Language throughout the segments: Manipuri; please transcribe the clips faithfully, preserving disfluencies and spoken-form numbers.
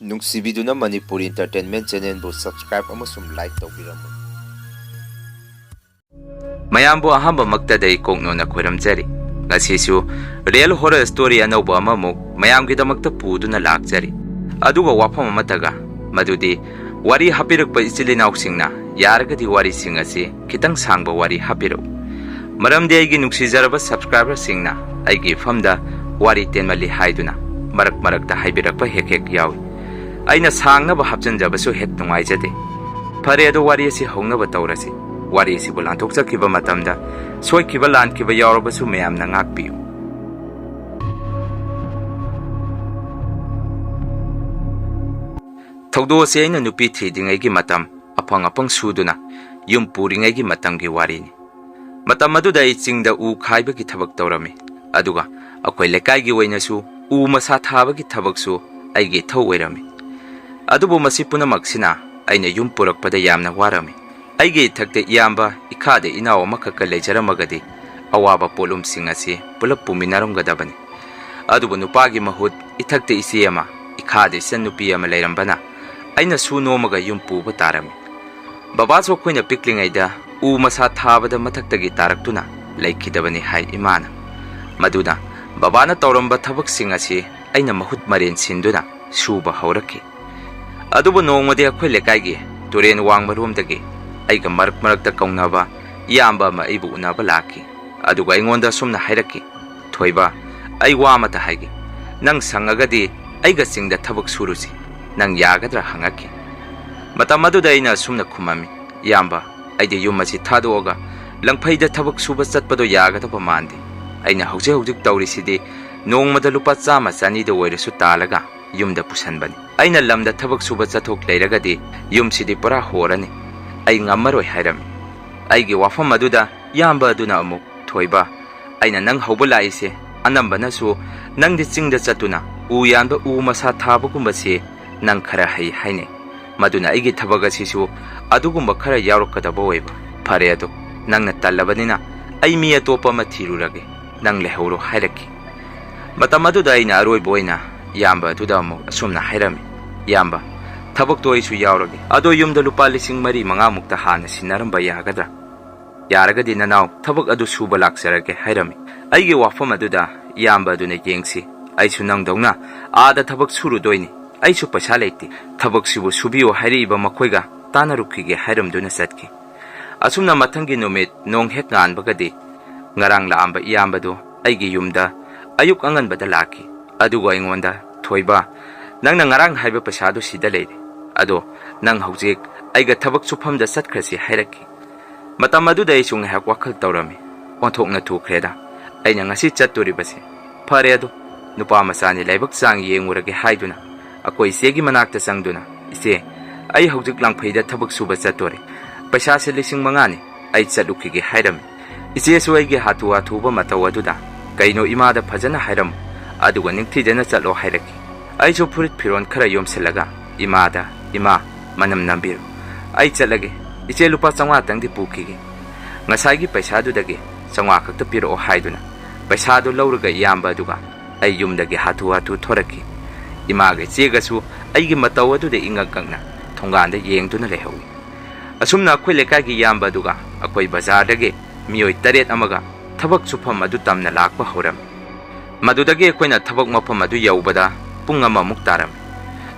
ꯅꯨꯡꯁꯤꯕꯤꯗꯨꯅ ꯃꯅꯤꯄꯨꯔ Entertainment Channelꯕꯨ subscribe ꯑꯃꯁꯨꯡ like ꯇꯧꯕꯤꯔꯝꯃꯨ꯫ ꯃꯌꯥꯝꯕꯨ ꯑꯍꯥꯟꯕꯃꯛꯇꯗ ꯑꯩ ꯀꯣꯛꯅꯣꯟꯅ ꯈꯣꯏꯔꯝꯖꯔꯤ꯫ ꯉꯁꯤꯁꯨ real horror story ꯑꯅꯧꯕ ꯑꯃꯃꯨꯛ ꯃꯌꯥꯝꯒꯤꯗꯃꯛꯇ ꯄꯨꯗꯨꯅ ꯂꯥꯛꯆꯔꯤ꯫ ꯑꯗꯨꯒ ꯋꯥꯐꯝ ꯑꯃꯠꯇꯒ, ꯃꯗꯨꯗꯤ ꯋꯥꯔꯤ ꯍꯥꯞꯄꯤꯔꯛꯄ ꯏꯆꯤꯜ ꯏꯅꯥꯎꯁꯤꯡꯅ ꯌꯥꯔꯒꯗꯤ ꯋꯥꯔꯤꯁꯤꯡ ꯑꯁꯤ ꯈꯤꯇꯪ ꯁꯥꯡꯕ ꯋꯥꯔꯤ ꯍꯥꯞꯄꯤꯔꯛꯎ꯫ ꯃꯔꯝꯗꯤ ꯑꯩꯒꯤ ꯅꯨꯡꯁꯤꯖꯔꯕ subscriberꯁꯤꯡꯅ ꯑꯩꯒꯤ ꯏꯐꯝꯗ ꯋꯥꯔꯤ ꯇꯦꯟꯃꯜꯂꯤ ꯍꯥꯏꯗꯨꯅ ꯃꯔꯛ ꯃꯔꯛꯇ ꯍꯥꯏꯕꯤꯔꯛꯄ ꯍꯦꯛ ꯍꯦꯛ ꯌꯥꯎꯏ꯫ ꯑꯩꯅ ꯁꯥꯡꯅꯕ ꯍꯥꯞꯆꯤꯟꯖꯕꯁꯨ ꯍꯦꯛ ꯅꯨꯡꯉꯥꯏꯖꯗꯦ꯫ ꯐꯔꯦ, ꯑꯗꯣ ꯋꯥꯔꯤ ꯑꯁꯤ ꯍꯧꯅꯕ ꯇꯧꯔꯁꯤ꯫ ꯋꯥꯔꯤ ꯑꯁꯤꯕꯨ ꯂꯥꯟꯊꯣꯛꯆꯈꯤꯕ ꯃꯇꯝꯗ ꯁꯣꯏꯈꯤꯕ ꯂꯥꯟꯈꯤꯕ ꯌꯥꯎꯔꯕꯁꯨ ꯃꯌꯥꯝꯅ ꯉꯥꯛꯄꯤꯌꯨ꯫ ꯊꯧꯗꯣꯛ ꯑꯁꯤ ꯑꯩꯅ ꯅꯨꯄꯤ ꯊꯤꯗ꯭ꯔꯤꯉꯩꯒꯤ ꯃꯇꯝ, ꯑꯐꯪ ꯑꯐꯪ ꯁꯨꯗꯨꯅ ꯌꯨꯝ ꯄꯨꯔꯤꯉꯩꯒꯤ ꯃꯇꯝꯒꯤ ꯋꯥꯔꯤꯅꯤ꯫ ꯃꯇꯝ ꯑꯗꯨꯗ ꯑꯩ ꯆꯤꯡꯗ ꯎ ꯈꯥꯏꯕꯒꯤ ꯊꯕꯛ ꯇꯧꯔꯝꯃꯤ, ꯑꯗꯨꯒ ꯑꯩꯈꯣꯏ ꯂꯩꯀꯥꯏꯒꯤ ꯑꯣꯏꯅꯁꯨ ꯎ ꯃꯁꯥ ꯊꯥꯕꯒꯤ ꯊꯕꯛꯁꯨ ꯑꯩꯒꯤ ꯏꯊꯧ ꯑꯣꯏꯔꯝꯃꯤ꯫ ꯑꯗꯨꯕꯨ ꯃꯁꯤ ꯄꯨꯝꯅꯃꯛꯁꯤꯅ ꯑꯩꯅ ꯌꯨꯝ ꯄꯨꯔꯛꯄꯗ ꯌꯥꯝꯅ ꯋꯥꯔꯝꯃꯤ꯫ ꯑꯩꯒꯤ ꯏꯊꯛꯇ ꯏꯌꯥꯝꯕ, ꯏꯈꯥꯗ ꯏꯅꯥꯎ ꯑꯃꯈꯛꯀ ꯂꯩꯖꯔꯝꯃꯒꯗꯤ ꯑꯋꯥꯕ ꯄꯣꯠꯂꯨꯝꯁꯤꯡ ꯑꯁꯤ ꯄꯨꯂꯞ ꯄꯨꯃꯤꯟꯅꯔꯝꯒꯗꯕꯅꯤ꯫ ꯑꯗꯨꯕꯨ ꯅꯨꯄꯥꯒꯤ ꯃꯍꯨꯠ ꯏꯊꯛꯇ ꯏꯆꯦ ꯑꯃ, ꯏꯈꯥꯗ ꯏꯆꯟꯅꯨꯄꯤ ꯑꯃ ꯂꯩꯔꯝꯕꯅ ꯑꯩꯅ ꯁꯨ ꯅꯣꯝꯃꯒ ꯌꯨꯝ ꯄꯨꯕ ꯇꯥꯔꯝꯃꯤ꯫ ꯕꯕꯥꯁꯨ ꯑꯩꯈꯣꯏꯅ ꯄꯤꯛꯂꯤꯉꯩꯗ ꯎ ꯃꯁꯥ ꯊꯥꯕꯗ ꯃꯊꯛꯇꯒꯤ ꯇꯥꯔꯛꯇꯨꯅ ꯂꯩꯈꯤꯗꯕꯅꯤ ꯍꯥꯏ ꯏꯃꯥꯅ꯫ ꯃꯗꯨꯅ ꯕꯕꯥꯅ ꯇꯧꯔꯝꯕ ꯊꯕꯛꯁꯤꯡ ꯑꯁꯤ ꯑꯩꯅ ꯃꯍꯨꯠ ꯃꯔꯦꯟ ꯁꯤꯟꯗꯨꯅ ꯁꯨꯕ ꯍꯧꯔꯛꯈꯤ꯫ ꯑꯗꯨꯕꯨ ꯅꯣꯡꯃꯗꯤ ꯑꯩꯈꯣꯏ ꯂꯩꯀꯥꯏꯒꯤ ꯇꯨꯔꯦꯟ ꯋꯥꯡꯃꯔꯣꯝꯗꯒꯤ ꯑꯩꯒ ꯃꯔꯛ ꯃꯔꯛꯇ ꯀꯧꯅꯕ ꯏꯌꯥꯝꯕ ꯑꯃ ꯑꯩꯕꯨ ꯎꯅꯕ ꯂꯥꯛꯈꯤ꯫ ꯑꯗꯨꯒ ꯑꯩꯉꯣꯟꯗ ꯑꯁꯨꯝꯅ ꯍꯥꯏꯔꯛꯈꯤ, "ꯊꯣꯏꯕ, ꯑꯩ ꯋꯥ ꯑꯃꯇ ꯍꯥꯏꯒꯦ꯫ ꯅꯪ ꯁꯪꯉꯒꯗꯤ ꯑꯩꯒ ꯆꯤꯡꯗ ꯊꯕꯛ ꯁꯨꯔꯨꯁꯤ꯫ ꯅꯪ ꯌꯥꯒꯗ꯭ꯔꯥ?" ꯍꯪꯉꯛꯈꯤ꯫ ꯃꯇꯝ ꯑꯗꯨꯗ ꯑꯩꯅ ꯑꯁꯨꯝꯅ ꯈꯨꯝꯃꯝꯃꯤ, "ꯏꯌꯥꯝꯕ, ꯑꯩꯗꯤ ꯌꯨꯝ ꯑꯁꯤ ꯊꯥꯗꯣꯛꯑꯒ ꯂꯪꯐꯩꯗ ꯊꯕꯛ ꯁꯨꯕ ꯆꯠꯄꯗꯣ ꯌꯥꯒꯗꯕ ꯃꯥꯟꯗꯦ꯫ ꯑꯩꯅ ꯍꯧꯖꯤꯛ ꯍꯧꯖꯤꯛ ꯇꯧꯔꯤꯁꯤꯗꯤ ꯅꯣꯡꯃꯗ ꯂꯨꯄꯥ ꯆꯥꯝꯃ ꯆꯅꯤꯗ ꯑꯣꯏꯔꯁꯨ ꯇꯥꯜꯂꯒ ꯌꯨꯝꯗ ꯄꯨꯁꯟꯕꯅꯤ꯫ ꯑꯩꯅ ꯂꯝꯗ ꯊꯕꯛ ꯁꯨꯕ ꯆꯠꯊꯣꯛ ꯂꯩꯔꯒꯗꯤ ꯌꯨꯝꯁꯤꯗꯤ ꯄꯨꯔꯥ ꯍꯣꯔꯅꯤ꯫ ꯑꯩ ꯉꯝꯃꯔꯣꯏ" ꯍꯥꯏꯔꯝꯃꯤ꯫ ꯑꯩꯒꯤ ꯋꯥꯐꯝ ꯑꯗꯨꯗ ꯏꯌꯥꯝꯕ ꯑꯗꯨꯅ ꯑꯃꯨꯛ, "ꯊꯣꯏꯕ, ꯑꯩꯅ ꯅꯪ ꯍꯧꯕ ꯂꯥꯛꯏꯁꯦ ꯑꯅꯝꯕꯅꯁꯨ ꯅꯪꯗꯤ ꯆꯤꯡꯗ ꯆꯠꯇꯨꯅ ꯎ ꯌꯥꯟꯕ, ꯎ ꯃꯁꯥ ꯊꯥꯕꯒꯨꯝꯕꯁꯤ ꯅꯪ ꯈꯔ ꯍꯩ ꯍꯥꯏꯅꯩ꯫ ꯃꯗꯨꯅ ꯑꯩꯒꯤ ꯊꯕꯛ ꯑꯁꯤꯁꯨ ꯑꯗꯨꯒꯨꯝꯕ ꯈꯔ ꯌꯥꯎꯔꯛꯀꯗꯕ ꯑꯣꯏꯕ꯫ ꯐꯔꯦ ꯑꯗꯣ, ꯅꯪꯅ ꯇꯜꯂꯕꯅꯤꯅ ꯑꯩ ꯃꯤ ꯑꯇꯣꯞꯄ ꯑꯃ ꯊꯤꯔꯨꯔꯒꯦ, ꯅꯪ ꯂꯩꯍꯧꯔꯣ" ꯍꯥꯏꯔꯛꯈꯤ꯫ ꯃꯇꯝ ꯑꯗꯨꯗ ꯑꯩꯅ ꯑꯔꯣꯏꯕ ꯑꯣꯏꯅ ꯏꯌꯥꯝꯕ ꯑꯗꯨꯗ ꯑꯃꯨꯛ ꯑꯁꯨꯝꯅ ꯍꯥꯏꯔꯝꯃꯤ, "ꯏꯌꯥꯝꯕ, ꯊꯕꯛꯇꯣ ꯑꯩꯁꯨ ꯌꯥꯎꯔꯒꯦ꯫ ꯑꯗꯣ ꯌꯨꯝꯗ ꯂꯨꯄꯥ ꯂꯤꯁꯤꯡ ꯃꯔꯤ ꯃꯉꯥꯃꯨꯛꯇ ꯍꯥꯟꯅ ꯁꯤꯟꯅꯔꯝꯕ ꯌꯥꯒꯗ꯭ꯔꯥ? ꯌꯥꯔꯒꯗꯤ ꯅꯅꯥꯎ ꯊꯕꯛ ꯑꯗꯨ ꯁꯨꯕ ꯂꯥꯛꯆꯔꯒꯦ" ꯍꯥꯏꯔꯝꯃꯤ꯫ ꯑꯩꯒꯤ ꯋꯥꯐꯝ ꯑꯗꯨꯗ ꯏꯌꯥꯝꯕ ꯑꯗꯨꯅ, "ꯌꯦꯡꯁꯤ, ꯑꯩꯁꯨ ꯅꯪꯗꯧꯅ ꯑꯥꯗ ꯊꯕꯛ ꯁꯨꯔꯨꯗꯣꯏꯅꯤ꯫ ꯑꯩꯁꯨ ꯄꯩꯁꯥ ꯂꯩꯇꯦ꯫ ꯊꯕꯛꯁꯤꯕꯨ ꯁꯨꯕꯤꯌꯨ ꯍꯥꯏꯔꯛꯏꯕ ꯃꯈꯣꯏꯒ ꯇꯥꯟꯅꯔꯨꯈꯤꯒꯦ" ꯍꯥꯏꯔꯝꯗꯨꯅ ꯆꯠꯈꯤ꯫ ꯑꯁꯨꯝꯅ ꯃꯊꯪꯒꯤ ꯅꯨꯃꯤꯠ ꯅꯣꯡ ꯍꯦꯛ ꯉꯥꯟꯕꯒꯗꯤ ꯉꯔꯥꯡ ꯂꯥꯛꯑꯝꯕ ꯏꯌꯥꯝꯕꯗꯨ ꯑꯩꯒꯤ ꯌꯨꯝꯗ ꯑꯌꯨꯛ ꯑꯉꯟꯕꯗ ꯂꯥꯛꯈꯤ꯫ ꯑꯗꯨꯒ ꯑꯩꯉꯣꯟꯗ, "ꯊꯣꯏꯕ, ꯅꯪꯅ ꯉꯔꯥꯡ ꯍꯥꯏꯕ ꯄꯩꯁꯥꯗꯨ ꯁꯤꯗ ꯂꯩꯔꯦ꯫ ꯑꯗꯣ ꯅꯪ ꯍꯧꯖꯤꯛ ꯑꯩꯒ ꯊꯕꯛ ꯁꯨꯐꯝꯗ ꯆꯠꯈ꯭ꯔꯁꯤ" ꯍꯥꯏꯔꯛꯈꯤ꯫ ꯃꯇꯝ ꯑꯗꯨꯗ ꯑꯩꯁꯨ ꯉꯥꯏꯍꯥꯛ ꯋꯥꯈꯜ ꯇꯧꯔꯝꯃꯤ꯫ ꯑꯣꯟꯊꯣꯛꯅ ꯊꯨꯈ꯭ꯔꯦꯗ ꯑꯩꯅ ꯉꯁꯤ ꯆꯠꯇꯣꯔꯤꯕꯁꯦ꯫ ꯐꯔꯦ ꯑꯗꯣ, ꯅꯨꯄꯥ ꯃꯆꯥꯅꯤ ꯂꯥꯏꯕꯛ ꯆꯥꯡ ꯌꯦꯡꯉꯨꯔꯒꯦ ꯍꯥꯏꯗꯨꯅ ꯑꯩꯈꯣꯏ ꯏꯆꯦꯒꯤ ꯃꯅꯥꯛꯇ ꯆꯪꯗꯨꯅ, "ꯏꯆꯦ, ꯑꯩ ꯍꯧꯖꯤꯛ ꯂꯥꯡꯐꯩꯗ ꯊꯕꯛ ꯁꯨꯕ ꯆꯠꯇꯣꯔꯦ꯫ ꯄꯩꯁꯥꯁꯦ ꯂꯤꯁꯤꯡ ꯃꯉꯥꯅꯤ, ꯑꯩ ꯆꯠꯂꯨꯈꯤꯒꯦ" ꯍꯥꯏꯔꯝꯃꯤ꯫ ꯏꯆꯦꯁꯨ ꯑꯩꯒꯤ ꯍꯥꯊꯨ ꯍꯥꯊꯨꯕ ꯃꯇꯧ ꯑꯗꯨꯗ, "ꯀꯩꯅꯣ, ꯏꯃꯥꯗ ꯐꯖꯅ ꯍꯥꯏꯔꯝꯃꯨ, ꯑꯗꯨꯒ ꯅꯤꯡꯊꯤꯖꯅ ꯆꯠꯂꯣ" ꯍꯥꯏꯔꯛꯈꯤ꯫ ꯑꯩꯁꯨ ꯐꯨꯔꯤꯠ ꯐꯤꯔꯣꯜ ꯈꯔ ꯌꯣꯝꯁꯤꯜꯂꯒ ꯏꯃꯥꯗ, "ꯏꯃꯥ, ꯃꯅꯝ ꯅꯝꯕꯤꯔꯣ, ꯑꯩ ꯆꯠꯂꯒꯦ꯫ ꯏꯆꯦ, ꯂꯨꯄꯥ ꯆꯥꯝꯃꯉꯥꯇꯪꯗꯤ ꯄꯨꯈꯤꯒꯦ꯫ ꯉꯁꯥꯏꯒꯤ ꯄꯩꯁꯥꯗꯨꯗꯒꯤ ꯆꯥꯝꯃꯉꯥ ꯈꯛꯇ ꯄꯤꯔꯛꯑꯣ" ꯍꯥꯏꯗꯨꯅ ꯄꯩꯁꯥꯗꯨ ꯂꯧꯔꯒ ꯏꯌꯥꯝꯕ ꯑꯗꯨꯒ ꯑꯩ ꯌꯨꯝꯗꯒꯤ ꯍꯥꯊꯨ ꯍꯥꯊꯨ ꯊꯣꯔꯛꯈꯤ꯫ ꯏꯃꯥꯒ ꯏꯆꯦꯒꯁꯨ ꯑꯩꯒꯤ ꯃꯇꯧ ꯑꯗꯨꯗ ꯏꯉꯛ ꯉꯛꯅ ꯊꯣꯡꯒꯥꯟꯗ ꯌꯦꯡꯗꯨꯅ ꯂꯩꯍꯧꯏ꯫ ꯑꯁꯨꯝꯅ ꯑꯩꯈꯣꯏ ꯂꯩꯀꯥꯏꯒꯤ ꯏꯌꯥꯝꯕ ꯑꯗꯨꯒ ꯑꯩꯈꯣꯏ ꯕꯖꯥꯔꯗꯒꯤ ꯃꯤꯑꯣꯏ ꯇꯔꯦꯠ ꯑꯃꯒ ꯊꯕꯛ ꯁꯨꯐꯝ ꯑꯗꯨ ꯇꯝꯅ ꯂꯥꯛꯄ ꯍꯧꯔꯝꯃꯤ꯫ ꯃꯗꯨꯗꯒꯤ ꯑꯩꯈꯣꯏꯅ ꯊꯕꯛ ꯃꯐꯝ ꯑꯗꯨ ꯌꯧꯕꯗ ꯄꯨꯡ ꯑꯃꯃꯨꯛ ꯇꯥꯔꯝꯃꯤ꯫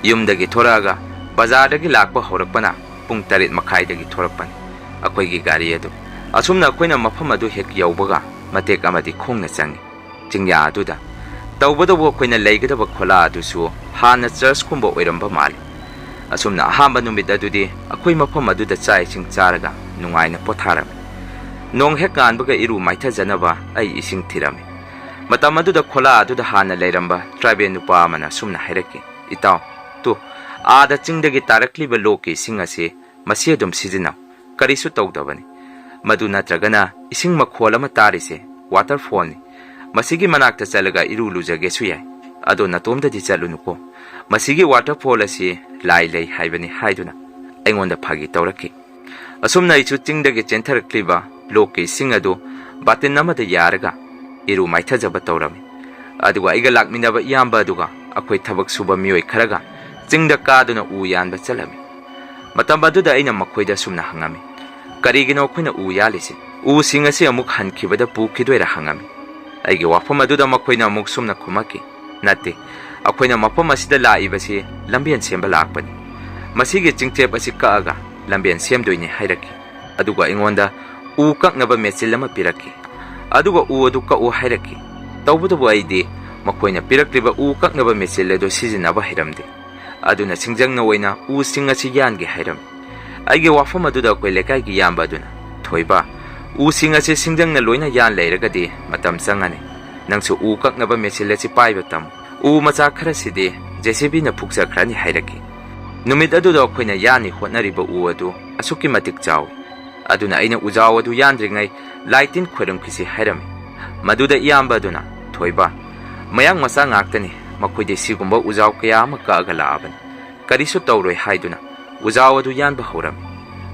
ꯌꯨꯝꯗꯒꯤ ꯊꯣꯔꯛꯑꯒ ꯕꯖꯥꯔꯗꯒꯤ ꯂꯥꯛꯄ ꯍꯧꯔꯛꯄꯅ ꯄꯨꯡ ꯇꯔꯦꯠ ꯃꯈꯥꯏꯗꯒꯤ ꯊꯣꯔꯛꯄꯅꯤ ꯑꯩꯈꯣꯏꯒꯤ ꯒꯥꯔꯤ ꯑꯗꯨ꯫ ꯑꯁꯨꯝꯅ ꯑꯩꯈꯣꯏꯅ ꯃꯐꯝ ꯑꯗꯨ ꯍꯦꯛ ꯌꯧꯕꯒ ꯃꯇꯦꯛ ꯑꯃꯗꯤ ꯈꯣꯡꯅ ꯆꯪꯉꯤ꯫ ꯆꯤꯡꯌꯥ ꯑꯗꯨꯗ ꯇꯧꯕꯇꯕꯨ ꯑꯩꯈꯣꯏꯅ ꯂꯩꯒꯗꯕ ꯈꯣꯂꯥ ꯑꯗꯨꯁꯨ ꯍꯥꯟꯅ ꯆꯔꯆꯀꯨꯝꯕ ꯑꯣꯏꯔꯝꯕ ꯃꯥꯜꯂꯤ꯫ ꯑꯁꯨꯝꯅ ꯑꯍꯥꯟꯕ ꯅꯨꯃꯤꯠ ꯑꯗꯨꯗꯤ ꯑꯩꯈꯣꯏ ꯃꯐꯝ ꯑꯗꯨꯗ ꯆꯥꯛ ꯏꯁꯤꯡ ꯆꯥꯔꯒ ꯅꯨꯡꯉꯥꯏꯅ ꯄꯣꯊꯥꯔꯝꯃꯤ꯫ ꯅꯣꯡ ꯍꯦꯛ ꯉꯥꯟꯕꯒ ꯏꯔꯨ ꯃꯥꯏꯊꯖꯅꯕ ꯑꯩ ꯏꯁꯤꯡ ꯊꯤꯔꯝꯃꯤ꯫ ꯃꯇꯝ ꯑꯗꯨꯗ ꯈꯣꯂꯥ ꯑꯗꯨꯗ ꯍꯥꯟꯅ ꯂꯩꯔꯝꯕ ꯇ꯭ꯔꯥꯏꯕꯦꯜ ꯅꯨꯄꯥ ꯑꯃꯅ ꯑꯁꯨꯝꯅ ꯍꯥꯏꯔꯛꯈꯤ, "ꯏꯇꯥꯎ, ꯇꯨ, ꯑꯥꯗ ꯆꯤꯡꯗꯒꯤ ꯇꯥꯔꯛꯂꯤꯕ ꯂꯣꯛꯀꯤ ꯏꯁꯤꯡ ꯑꯁꯤ ꯃꯁꯤ ꯑꯗꯨꯝ ꯁꯤꯖꯤꯟꯅꯧ, ꯀꯔꯤꯁꯨ ꯇꯧꯗꯕꯅꯤ꯫ ꯃꯗꯨ ꯅꯠꯇ꯭ꯔꯒꯅ ꯏꯁꯤꯡ ꯃꯈꯣꯜ ꯑꯃ ꯇꯥꯔꯤꯁꯦ ꯋꯥꯇꯔꯐꯣꯜꯅꯤ꯫ ꯃꯁꯤꯒꯤ ꯃꯅꯥꯛꯇ ꯆꯠꯂꯒ ꯏꯔꯨ ꯂꯨꯖꯒꯦꯁꯨ ꯌꯥꯏ꯫ ꯑꯗꯣ ꯅꯇꯣꯝꯗꯗꯤ ꯆꯠꯂꯨꯅꯨꯀꯣ꯫ ꯃꯁꯤꯒꯤ ꯋꯥꯇꯔꯐꯣꯜ ꯑꯁꯤ ꯂꯥꯏ ꯂꯩ ꯍꯥꯏꯕꯅꯤ" ꯍꯥꯏꯗꯨꯅ ꯑꯩꯉꯣꯟꯗ ꯐꯥꯒꯤ ꯇꯧꯔꯛꯈꯤ꯫ ꯑꯁꯨꯝꯅ ꯑꯩꯁꯨ ꯆꯤꯡꯗꯒꯤ ꯆꯦꯟꯊꯔꯛꯂꯤꯕ ꯂꯣꯛꯀꯤ ꯏꯁꯤꯡ ꯑꯗꯨ ꯕꯥꯇꯤꯟ ꯑꯃꯗ ꯌꯥꯔꯒ ꯏꯔꯨ ꯃꯥꯏꯊꯖꯕ ꯇꯧꯔꯝꯃꯤ꯫ ꯑꯗꯨꯒ ꯑꯩꯒ ꯂꯥꯛꯃꯤꯟꯅꯕ ꯏꯌꯥꯝꯕ ꯑꯗꯨꯒ ꯑꯩꯈꯣꯏ ꯊꯕꯛ ꯁꯨꯕ ꯃꯤꯑꯣꯏ ꯈꯔꯒ ꯆꯤꯡꯗ ꯀꯥꯗꯨꯅ ꯎ ꯌꯥꯟꯕ ꯆꯠꯂꯝꯃꯤ꯫ ꯃꯇꯝ ꯑꯗꯨꯗ ꯑꯩꯅ ꯃꯈꯣꯏꯗ ꯑꯁꯨꯝꯅ ꯍꯪꯉꯝꯃꯤ, "ꯀꯔꯤꯒꯤꯅꯣ ꯑꯩꯈꯣꯏꯅ ꯎ ꯌꯥꯜꯂꯤꯁꯦ? ꯎꯁꯤꯡ ꯑꯁꯤ ꯑꯃꯨꯛ ꯍꯟꯈꯤꯕꯗ ꯄꯨꯈꯤꯗꯣꯏꯔꯥ?" ꯍꯪꯉꯝꯃꯤ꯫ ꯑꯩꯒꯤ ꯋꯥꯐꯝ ꯑꯗꯨꯗ ꯃꯈꯣꯏꯅ ꯑꯃꯨꯛ ꯁꯨꯝꯅ ꯈꯨꯝꯃꯛꯈꯤ, "ꯅꯠꯇꯦ, ꯑꯩꯈꯣꯏꯅ ꯃꯐꯝ ꯑꯁꯤꯗ ꯂꯥꯛꯏꯕꯁꯤ ꯂꯝꯕꯦꯟ ꯁꯦꯝꯕ ꯂꯥꯛꯄꯅꯤ꯫ ꯃꯁꯤꯒꯤ ꯆꯤꯡꯆꯦꯞ ꯑꯁꯤ ꯀꯛꯑꯒ ꯂꯝꯕꯦꯟ ꯁꯦꯝꯗꯣꯏꯅꯤ" ꯍꯥꯏꯔꯛꯈꯤ꯫ ꯑꯗꯨꯒ ꯑꯩꯉꯣꯟꯗ ꯎ ꯀꯛꯅꯕ ꯃꯦꯆꯤꯟ ꯑꯃ ꯄꯤꯔꯛꯈꯤ꯫ ꯑꯗꯨꯒ ꯎ ꯑꯗꯨ ꯀꯛꯎ ꯍꯥꯏꯔꯛꯈꯤ꯫ ꯇꯧꯕꯇꯕꯨ ꯑꯩꯗꯤ ꯃꯈꯣꯏꯅ ꯄꯤꯔꯛꯂꯤꯕ ꯎ ꯀꯛꯅꯕ ꯃꯦꯆꯤꯟ ꯑꯗꯨ ꯁꯤꯖꯤꯟꯅꯕ ꯍꯩꯔꯝꯗꯦ꯫ ꯑꯗꯨꯅ ꯁꯤꯡꯖꯪꯅ ꯑꯣꯏꯅ ꯎꯁꯤꯡ ꯑꯁꯤ ꯌꯥꯟꯒꯦ ꯍꯥꯏꯔꯝꯃꯤ꯫ ꯑꯩꯒꯤ ꯋꯥꯐꯝ ꯑꯗꯨꯗ ꯑꯩꯈꯣꯏ ꯂꯩꯀꯥꯏꯒꯤ ꯏꯌꯥꯝꯕ ꯑꯗꯨꯅ, "ꯊꯣꯏꯕ, ꯎꯁꯤꯡ ꯑꯁꯤ ꯁꯤꯡꯖꯪꯅ ꯂꯣꯏꯅ ꯌꯥꯟ ꯂꯩꯔꯒꯗꯤ ꯃꯇꯝ ꯆꯪꯉꯅꯤ꯫ ꯅꯪꯁꯨ ꯎ ꯀꯛꯅꯕ ꯃꯦꯆꯤꯟ ꯑꯁꯤ ꯄꯥꯏꯕ ꯇꯝꯃꯨ꯫ ꯎ ꯃꯆꯥ ꯈꯔꯁꯤꯗꯤ ꯖꯦ ꯁꯤ ꯕꯤꯅ ꯐꯨꯛꯆꯈ꯭ꯔꯅꯤ" ꯍꯥꯏꯔꯛꯈꯤ꯫ ꯅꯨꯃꯤꯠ ꯑꯗꯨꯗ ꯑꯩꯈꯣꯏꯅ ꯌꯥꯟꯅꯤ ꯍꯣꯠꯅꯔꯤꯕ ꯎ ꯑꯗꯨ ꯑꯁꯨꯛꯀꯤ ꯃꯇꯤꯛ ꯆꯥꯎꯏ꯫ ꯑꯗꯨꯅ ꯑꯩꯅ ꯎꯖꯥꯎ ꯑꯗꯨ ꯌꯥꯟꯗ꯭ꯔꯤꯉꯩ ꯂꯥꯏ ꯇꯤꯟ ꯈꯣꯏꯔꯝꯈꯤꯁꯤ ꯍꯥꯏꯔꯝꯃꯤ꯫ ꯃꯗꯨꯗ ꯏꯌꯥꯝꯕ ꯑꯗꯨꯅ, "ꯊꯣꯏꯕ, ꯃꯌꯥꯡ ꯃꯆꯥ ꯉꯥꯛꯇꯅꯤ, ꯃꯈꯣꯏꯗꯤ ꯁꯤꯒꯨꯝꯕ ꯎꯖꯥꯎ ꯀꯌꯥ ꯑꯃ ꯀꯛꯑꯒ ꯂꯥꯛꯑꯕꯅꯤ꯫ ꯀꯔꯤꯁꯨ ꯇꯧꯔꯣꯏ" ꯍꯥꯏꯗꯨꯅ ꯎꯖꯥꯎ ꯑꯗꯨ ꯌꯥꯟꯕ ꯍꯧꯔꯝꯃꯤ꯫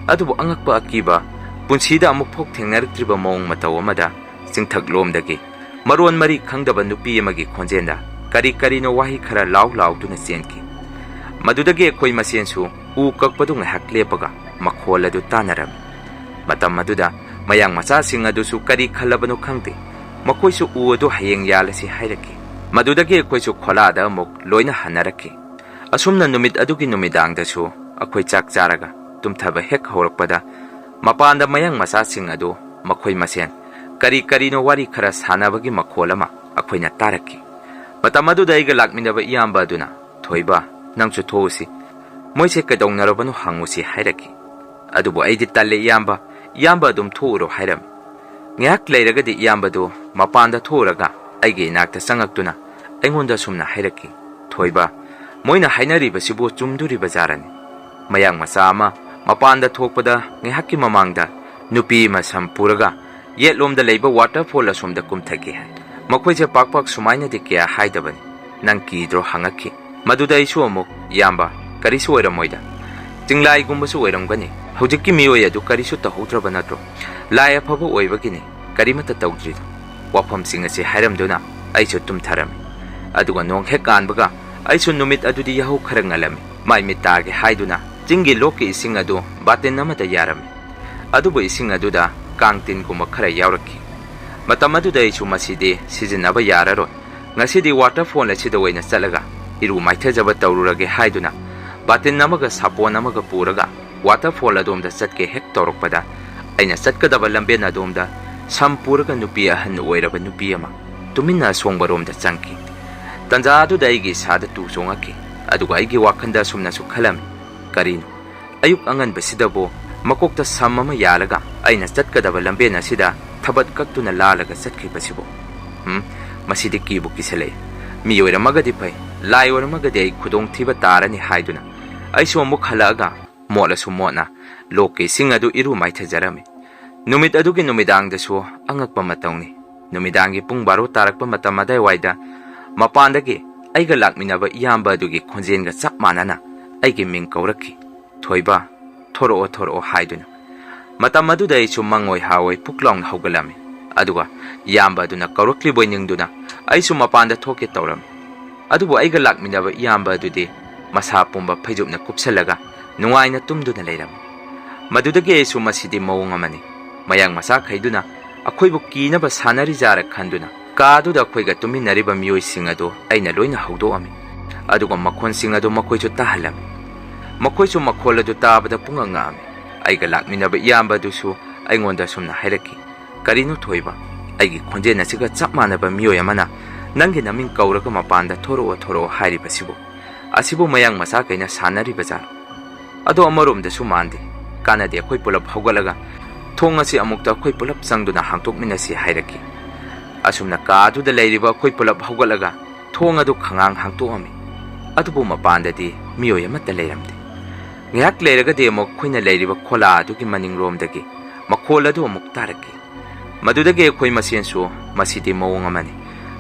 ꯑꯗꯨꯕꯨ ꯑꯉꯛꯄ ꯑꯀꯤꯕ, ꯄꯨꯟꯁꯤꯗ ꯑꯃꯨꯛ ꯐꯥꯎ ꯊꯦꯡꯅꯔꯛꯇ꯭ꯔꯤꯕ ꯃꯑꯣꯡ ꯃꯇꯧ ꯑꯃꯗ ꯆꯤꯡꯊꯛꯂꯣꯝꯗꯒꯤ ꯃꯔꯣꯟ ꯃꯔꯤ ꯈꯪꯗꯕ ꯅꯨꯄꯤ ꯑꯃꯒꯤ ꯈꯣꯟꯖꯦꯜꯗ ꯀꯔꯤ ꯀꯔꯤꯅꯣ ꯋꯥꯍꯩ ꯈꯔ ꯂꯥꯎ ꯂꯥꯎꯗꯨꯅ ꯆꯦꯟꯈꯤ꯫ ꯃꯗꯨꯗꯒꯤ ꯑꯩꯈꯣꯏ ꯃꯁꯦꯟꯁꯨ ꯎ ꯀꯛꯄꯗꯨ ꯉꯥꯏꯍꯥꯛ ꯂꯦꯞꯄꯒ ꯃꯈꯣꯜ ꯑꯗꯨ ꯇꯥꯟꯅꯔꯝꯃꯤ꯫ ꯃꯇꯝ ꯑꯗꯨꯗ ꯃꯌꯥꯡ ꯃꯆꯥꯁꯤꯡ ꯑꯗꯨꯁꯨ ꯀꯔꯤ ꯈꯜꯂꯕꯅꯣ ꯈꯪꯗꯦ, ꯃꯈꯣꯏꯁꯨ ꯎ ꯑꯗꯨ ꯍꯌꯦꯡ ꯌꯥꯜꯂꯁꯤ ꯍꯥꯏꯔꯛꯈꯤ꯫ ꯃꯗꯨꯗꯒꯤ ꯑꯩꯈꯣꯏꯁꯨ ꯈꯣꯂꯥꯗ ꯑꯃꯨꯛ ꯂꯣꯏꯅ ꯍꯟꯅꯔꯛꯈꯤ꯫ ꯑꯁꯨꯝꯅ ꯅꯨꯃꯤꯠ ꯑꯗꯨꯒꯤ ꯅꯨꯃꯤꯗꯥꯡꯗꯁꯨ ꯑꯩꯈꯣꯏ ꯆꯥꯛ ꯆꯥꯔꯒ ꯇꯨꯝꯊꯕ ꯍꯦꯛ ꯍꯧꯔꯛꯄꯗ, ꯃꯄꯥꯟꯗ ꯃꯌꯥꯡ ꯃꯆꯥꯁꯤꯡ ꯑꯗꯨ ꯃꯈꯣꯏ ꯃꯁꯦꯟ ꯀꯔꯤ ꯀꯔꯤꯅꯣ ꯋꯥꯔꯤ ꯈꯔ ꯁꯥꯟꯅꯕꯒꯤ ꯃꯈꯣꯜ ꯑꯃ ꯑꯩꯈꯣꯏꯅ ꯇꯥꯔꯛꯈꯤ꯫ ꯃꯇꯝ ꯑꯗꯨꯗ ꯑꯩꯒ ꯂꯥꯛꯃꯤꯟꯅꯕ ꯏꯌꯥꯝꯕ ꯑꯗꯨꯅ, "ꯊꯣꯏꯕ, ꯅꯪꯁꯨ ꯊꯣꯛꯎꯁꯤ, ꯃꯣꯏꯁꯦ ꯀꯩꯗꯧꯅꯔꯕꯅꯣ ꯍꯪꯉꯨꯁꯤ" ꯍꯥꯏꯔꯛꯈꯤ꯫ ꯑꯗꯨꯕꯨ ꯑꯩꯗꯤ ꯇꯜꯂꯦ ꯏꯌꯥꯝꯕ, ꯏꯌꯥꯝꯕ ꯑꯗꯨꯝ ꯊꯣꯛꯎꯔꯣ ꯍꯥꯏꯔꯝꯃꯤ꯫ ꯉꯥꯏꯍꯥꯛ ꯂꯩꯔꯒꯗꯤ ꯏꯌꯥꯝꯕꯗꯨ ꯃꯄꯥꯟꯗ ꯊꯣꯛꯎꯔꯒ ꯑꯩꯒꯤ ꯏꯅꯥꯛꯇ ꯆꯪꯉꯛꯇꯨꯅ ꯑꯩꯉꯣꯟꯗ ꯁꯨꯝꯅ ꯍꯥꯏꯔꯛꯈꯤ, "ꯊꯣꯏꯕ, ꯃꯣꯏꯅ ꯍꯥꯏꯅꯔꯤꯕꯁꯤꯕꯨ ꯆꯨꯝꯗꯣꯔꯤꯕ ꯖꯥꯔꯅꯤ꯫ ꯃꯌꯥꯡ ꯃꯆꯥ ꯑꯃ ꯃꯄꯥꯟꯗ ꯊꯣꯛꯄꯗ ꯉꯥꯏꯍꯥꯛꯀꯤ ꯃꯃꯥꯡꯗ ꯅꯨꯄꯤ ꯑꯃ ꯁꯝ ꯄꯨꯔꯒ ꯌꯦꯠꯂꯣꯝꯗ ꯂꯩꯕ waterfall ꯑꯁꯣꯝꯗ ꯀꯨꯝꯊꯒꯦ ꯍꯥꯏ꯫ ꯃꯈꯣꯏꯁꯦ ꯄꯥꯛ ꯄꯥꯛ ꯁꯨꯃꯥꯏꯅꯗꯤ ꯀꯌꯥ ꯍꯥꯏꯗꯕꯅꯤ꯫ ꯅꯪ ꯀꯤꯗ꯭ꯔꯣ?" ꯍꯪꯉꯛꯈꯤ꯫ ꯃꯗꯨꯗ ꯑꯩꯁꯨ ꯑꯃꯨꯛ, "ꯏꯌꯥꯝꯕ, ꯀꯔꯤꯁꯨ ꯑꯣꯏꯔꯝꯃꯣꯏꯗ꯫ ꯆꯤꯡꯂꯥꯏꯒꯨꯝꯕꯁꯨ ꯑꯣꯏꯔꯝꯒꯅꯤ꯫ ꯍꯧꯖꯤꯛꯀꯤ ꯃꯤꯑꯣꯏ ꯑꯗꯨ ꯀꯔꯤꯁꯨ ꯇꯧꯍꯧꯗ꯭ꯔꯕ ꯅꯠꯇ꯭ꯔꯣ? ꯂꯥꯏ ꯑꯐꯕ ꯑꯣꯏꯕꯒꯤꯅꯤ ꯀꯔꯤꯃꯠꯇ ꯇꯧꯗ꯭ꯔꯤꯗꯣ"꯫ ꯋꯥꯐꯝꯁꯤꯡ ꯑꯁꯤ ꯍꯥꯏꯔꯝꯗꯨꯅ ꯑꯩꯁꯨ ꯇꯨꯝꯊꯔꯝꯃꯤ꯫ ꯑꯗꯨꯒ ꯅꯣꯡ ꯍꯦꯛ ꯉꯥꯟꯕꯒ ꯑꯩꯁꯨ ꯅꯨꯃꯤꯠ ꯑꯗꯨꯗꯤ ꯌꯥꯍꯧ ꯈꯔ ꯉꯜꯂꯝꯃꯤ꯫ ꯃꯥꯏ ꯃꯤꯠ ꯇꯥꯒꯦ ꯍꯥꯏꯗꯨꯅ ꯆꯤꯡꯒꯤ ꯂꯣꯛꯀꯤ ꯏꯁꯤꯡ ꯑꯗꯨ ꯕꯥꯇꯤꯟ ꯑꯃꯗ ꯌꯥꯔꯝꯃꯤ꯫ ꯑꯗꯨꯕꯨ ꯏꯁꯤꯡ ꯑꯗꯨꯗ ꯀꯥꯡ ꯇꯤꯟꯒꯨꯝꯕ ꯈꯔ ꯌꯥꯎꯔꯛꯈꯤ꯫ ꯃꯇꯝ ꯑꯗꯨꯗ ꯑꯩꯁꯨ ꯃꯁꯤꯗꯤ ꯁꯤꯖꯤꯟꯅꯕ ꯌꯥꯔꯔꯣꯏ, ꯉꯁꯤꯗꯤ waterfall ꯑꯁꯤꯗ ꯑꯣꯏꯅ ꯆꯠꯂꯒ ꯏꯔꯨ ꯃꯥꯏꯊꯖꯕ ꯇꯧꯔꯨꯔꯒꯦ ꯍꯥꯏꯗꯨꯅ ꯕꯥꯇꯤꯟ ꯑꯃꯒ ꯁꯥꯄꯣꯟ ꯑꯃꯒ ꯄꯨꯔꯒ waterfall ꯑꯗꯣꯝꯗ ꯆꯠꯀꯦ ꯍꯦꯛ ꯇꯧꯔꯛꯄꯗ, ꯑꯩꯅ ꯆꯠꯀꯗꯕ ꯂꯝꯕꯦꯟ ꯑꯗꯣꯝꯗ ꯁꯝ ꯄꯨꯔꯒ ꯅꯨꯄꯤ ꯑꯍꯟ ꯑꯣꯏꯔꯕ ꯅꯨꯄꯤ ꯑꯃ ꯇꯨꯃꯤꯟꯅ ꯑꯁꯣꯡꯕꯔꯣꯝꯗ ꯆꯪꯈꯤ꯫ ꯇꯟꯖꯥ ꯑꯗꯨꯗ ꯑꯩꯒꯤ ꯏꯁꯥꯗ ꯇꯨ ꯆꯣꯡꯉꯛꯈꯤ꯫ ꯑꯗꯨꯒ ꯑꯩꯒꯤ ꯋꯥꯈꯜꯗ ꯑꯁꯨꯝꯅꯁꯨ ꯈꯜꯂꯝꯃꯤ, "ꯀꯔꯤꯅꯣ? ꯑꯌꯨꯛ ꯑꯉꯟꯕꯁꯤꯗꯕꯨ ꯃꯀꯣꯛꯇ ꯁꯝ ꯑꯃ ꯌꯥꯜꯂꯒ ꯑꯩꯅ ꯆꯠꯀꯗꯕ ꯂꯝꯕꯦꯟ ꯑꯁꯤꯗ ꯊꯕꯠ ꯀꯛꯇꯨꯅ ꯂꯥꯜꯂꯒ ꯆꯠꯈꯤꯕꯁꯤꯕꯨ? ꯎꯝ, ꯃꯁꯤꯗꯤ ꯀꯤꯕꯨ ꯀꯤꯁꯜꯂꯛꯏ꯫ ꯃꯤ ꯑꯣꯏꯔꯝꯃꯒꯗꯤ ꯐꯩ, ꯂꯥꯏ ꯑꯣꯏꯔꯝꯃꯒꯗꯤ ꯑꯩ ꯈꯨꯗꯣꯡꯊꯤꯕ ꯇꯥꯔꯅꯤ" ꯍꯥꯏꯗꯨꯅ ꯑꯩꯁꯨ ꯑꯃꯨꯛ ꯍꯜꯂꯛꯑꯒ ꯃꯣꯠꯂꯁꯨ ꯃꯣꯠꯅ ꯂꯣꯛꯀꯤ ꯏꯁꯤꯡ ꯑꯗꯨ ꯏꯔꯨ ꯃꯥꯏꯊꯖꯔꯝꯃꯤ꯫ ꯅꯨꯃꯤꯠ ꯑꯗꯨꯒꯤ ꯅꯨꯃꯤꯗꯥꯡꯗꯁꯨ ꯑꯉꯛꯄ ꯃꯇꯧꯅꯤ꯫ ꯅꯨꯃꯤꯗꯥꯡꯒꯤ ꯄꯨꯡ ꯕꯥꯔꯣ ꯇꯥꯔꯛꯄ ꯃꯇꯝ ꯑꯗꯥꯏꯋꯥꯏꯗ ꯃꯄꯥꯟꯗꯒꯤ ꯑꯩꯒ ꯂꯥꯛꯃꯤꯟꯅꯕ ꯏꯌꯥꯝꯕ ꯑꯗꯨꯒꯤ ꯈꯣꯟꯖꯦꯜꯒ ꯆꯞ ꯃꯥꯟꯅꯅ ꯑꯩꯒꯤ ꯃꯤꯡ ꯀꯧꯔꯛꯈꯤ, "ꯊꯣꯏꯕ, ꯊꯣꯔꯛꯑꯣ, ꯊꯣꯔꯛꯑꯣ" ꯍꯥꯏꯗꯨꯅ꯫ ꯃꯇꯝ ꯑꯗꯨꯗ ꯑꯩꯁꯨ ꯃꯪꯑꯣꯏ ꯍꯥꯑꯣꯏ ꯄꯨꯛ ꯂꯥꯎꯅ ꯍꯧꯒꯠꯂꯝꯃꯤ꯫ ꯑꯗꯨꯒ ꯏꯌꯥꯝꯕ ꯑꯗꯨꯅ ꯀꯧꯔꯛꯂꯤꯕꯣꯏ ꯅꯤꯡꯗꯨꯅ ꯑꯩꯁꯨ ꯃꯄꯥꯟꯗ ꯊꯣꯛꯀꯦ ꯇꯧꯔꯝꯃꯤ꯫ ꯑꯗꯨꯕꯨ ꯑꯩꯒ ꯂꯥꯛꯃꯤꯟꯅꯕ ꯏꯌꯥꯝꯕ ꯑꯗꯨꯗꯤ ꯃꯁꯥ ꯄꯨꯝꯕ ꯐꯩꯖꯨꯞꯅ ꯀꯨꯞꯁꯜꯂꯒ ꯅꯨꯡꯉꯥꯏꯅ ꯇꯨꯝꯗꯨꯅ ꯂꯩꯔꯝꯃꯤ꯫ ꯃꯗꯨꯗꯒꯤ ꯑꯩꯁꯨ "ꯃꯁꯤꯗꯤ ꯃꯑꯣꯡ ꯑꯃꯅꯤ, ꯃꯌꯥꯡ ꯃꯆꯥꯈꯩꯗꯨꯅ ꯑꯩꯈꯣꯏꯕꯨ ꯀꯤꯅꯕ ꯁꯥꯟꯅꯔꯤꯖꯥꯔ" ꯈꯟꯗꯨꯅ ꯀꯥ ꯑꯗꯨꯗ ꯑꯩꯈꯣꯏꯒ ꯇꯨꯃꯤꯟꯅꯔꯤꯕ ꯃꯤꯑꯣꯏꯁꯤꯡ ꯑꯗꯨ ꯑꯩꯅ ꯂꯣꯏꯅ ꯍꯧꯗꯣꯛꯑꯝꯃꯤ꯫ ꯑꯗꯨꯒ ꯃꯈꯣꯟꯁꯤꯡ ꯑꯗꯨ ꯃꯈꯣꯏꯁꯨ ꯇꯥꯍꯜꯂꯝꯃꯤ꯫ ꯃꯈꯣꯏꯁꯨ ꯃꯈꯣꯜ ꯑꯗꯨ ꯇꯥꯕꯗ ꯄꯨꯡꯉꯛ ꯉꯛꯑꯝꯃꯤ꯫ ꯑꯩꯒ ꯂꯥꯛꯃꯤꯟꯅꯕ ꯏꯌꯥꯝꯕ ꯑꯗꯨꯁꯨ ꯑꯩꯉꯣꯟꯗ ꯑꯁꯨꯝꯅ ꯍꯥꯏꯔꯛꯈꯤ, "ꯀꯔꯤꯅꯣ ꯊꯣꯏꯕ? ꯑꯩꯒꯤ ꯈꯣꯟꯖꯦꯜ ꯑꯁꯤꯒ ꯆꯞ ꯃꯥꯟꯅꯕ ꯃꯤꯑꯣꯏ ꯑꯃꯅ ꯅꯪꯒꯤ ꯅꯃꯤꯡ ꯀꯧꯔꯒ ꯃꯄꯥꯟꯗ ꯊꯣꯔꯛꯑꯣ, ꯊꯣꯔꯛꯑꯣ ꯍꯥꯏꯔꯤꯕꯁꯤꯕꯨ? ꯑꯁꯤꯕꯨ ꯃꯌꯥꯡ ꯃꯆꯥꯈꯩꯅ ꯁꯥꯟꯅꯔꯤꯕ ꯖꯥꯠꯂꯣ?" ꯑꯗꯣ ꯑꯃꯔꯣꯝꯗꯁꯨ ꯃꯥꯟꯗꯦ꯫ ꯀꯥꯟꯅꯗꯦ, ꯑꯩꯈꯣꯏ ꯄꯨꯂꯞ ꯍꯧꯒꯠꯂꯒ ꯊꯣꯡ ꯑꯁꯤ ꯑꯃꯨꯛꯇ ꯑꯩꯈꯣꯏ ꯄꯨꯂꯞ ꯆꯪꯗꯨꯅ ꯍꯥꯡꯇꯣꯛꯃꯤꯟꯅꯁꯤ ꯍꯥꯏꯔꯛꯈꯤ꯫ ꯑꯁꯨꯝꯅ ꯀꯥ ꯑꯗꯨꯗ ꯂꯩꯔꯤꯕ ꯑꯩꯈꯣꯏ ꯄꯨꯂꯞ ꯍꯧꯒꯠꯂꯒ ꯊꯣꯡ ꯑꯗꯨ ꯈꯪꯍꯥꯡ ꯍꯥꯡꯇꯣꯛꯑꯝꯃꯤ꯫ ꯑꯗꯨꯕꯨ ꯃꯄꯥꯟꯗꯗꯤ ꯃꯤꯑꯣꯏ ꯑꯃꯠꯇ ꯂꯩꯔꯝꯗꯦ꯫ ꯉꯥꯏꯍꯥꯛ ꯂꯩꯔꯒꯗꯤ ꯑꯃꯨꯛ ꯑꯩꯈꯣꯏꯅ ꯂꯩꯔꯤꯕ ꯈꯣꯂꯥ ꯑꯗꯨꯒꯤ ꯃꯅꯤꯡꯂꯣꯝꯗꯒꯤ ꯃꯈꯣꯜ ꯑꯗꯨ ꯑꯃꯨꯛ ꯇꯥꯔꯛꯈꯤ꯫ ꯃꯗꯨꯗꯒꯤ ꯑꯩꯈꯣꯏ ꯃꯁꯦꯟꯁꯨ "ꯃꯁꯤꯗꯤ ꯃꯑꯣꯡ ꯑꯃꯅꯤ,